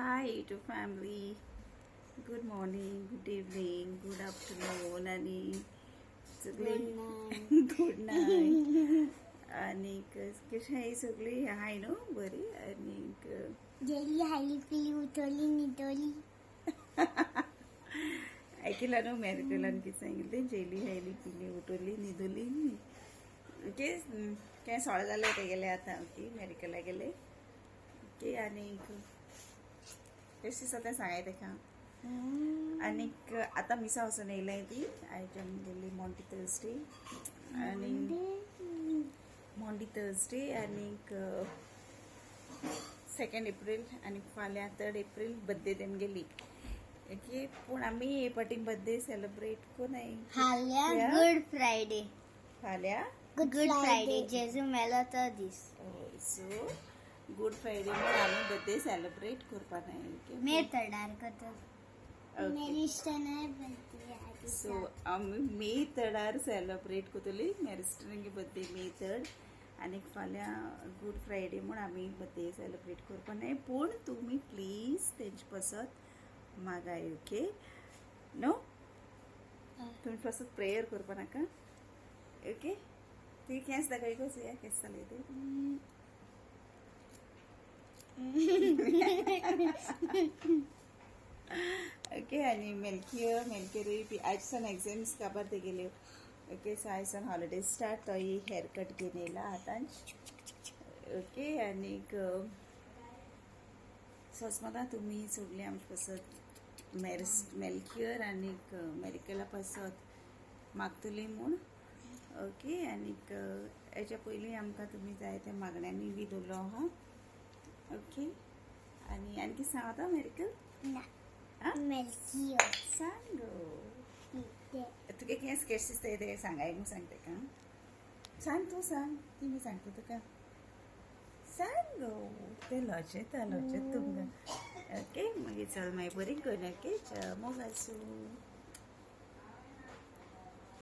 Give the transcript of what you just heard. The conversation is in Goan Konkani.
Hi YouTube family, good morning, good evening, good afternoon आणि सगळी गुड नाईट. आणि कशें आहाय सगळी? आहाय न्हू बरी? आनीक जेली हायली पिली उठवली निदोली. ऐकला न्हू मॅरिकलान कितें सांगिल्लें? जेली हायली पिली उठवली न्हिदली. ओके, काय सोळा जाले तेगेले आतां. ओके, मॅरिकला गेले. ओके, आनीक कशें दिसता तें सांगाय तेका. आनीक आतां मिसा वचून येयलाय ती. आयज आमगेली मॉन्डी थर्सडे आनी मॉन्डी थर्सडे आनीक 2 एप्रील आनी फाल्यां 3 एप्रील बड्डे तेमगेली. ओके, पूण आमी हे फावटी बड्डे सेलिब्रेट कोनाय. फाल्यां गुड फ्रायडे. फाल्यां गुड फ्रायडे, जेजू मेलो तो दीस. सो गुड फ्रायडे म्हूण आमी बड्डे सेलिब्रेट करपा नाय. ओके. मे थर्डार करता. ओके, सो आमी मे थर्डार सेलिब्रेट करतली मॅरिस्टनागे बड्डे मे 3. आनी फाल्यां गुड फ्रायडे म्हूण आमी बड्डे सेलिब्रेट करपा नाय, पूण तुमी प्लीज तेंचे पासत मागाय. ओके न्हू? तुमी पासत प्रेयर करपा नाका. ओके, तुगे केंस दाखय गो चोया, केंस जाले ते. ओके, आनी मेलकियर, मेलकिरूय बी आयज सान एग्जाम्स काबार तेगेल्यो. ओके, सो आयज सान हॉलिडे स्टार्ट. तोय हेअर कट घेवन येयला आतांच. ओके, आनीक सोजमता तुमी सगळीं आमचे पासत, मेरस मेलकियर आनीक मेरिकला पासत मागतली म्हूण. ओके, आनीक हेच्या पयलीं आमकां तुमी जायते मागण्यांनी बी दवरलो आहा. ओके, आनी आनी कितें सांग आतां मेरिकल? ना. आं? मेलकियो. सांग गो. तुगे केंस केश दिसता ते सांगाय म्हूण सांग तेका. सांग, तूं सांग, ती मी सांगता तुका. सांग गो. ते लजेता, लजेत तुमकां. ओके, मागीर चल, मागीर बरी कर. ओके, मोग आसूं.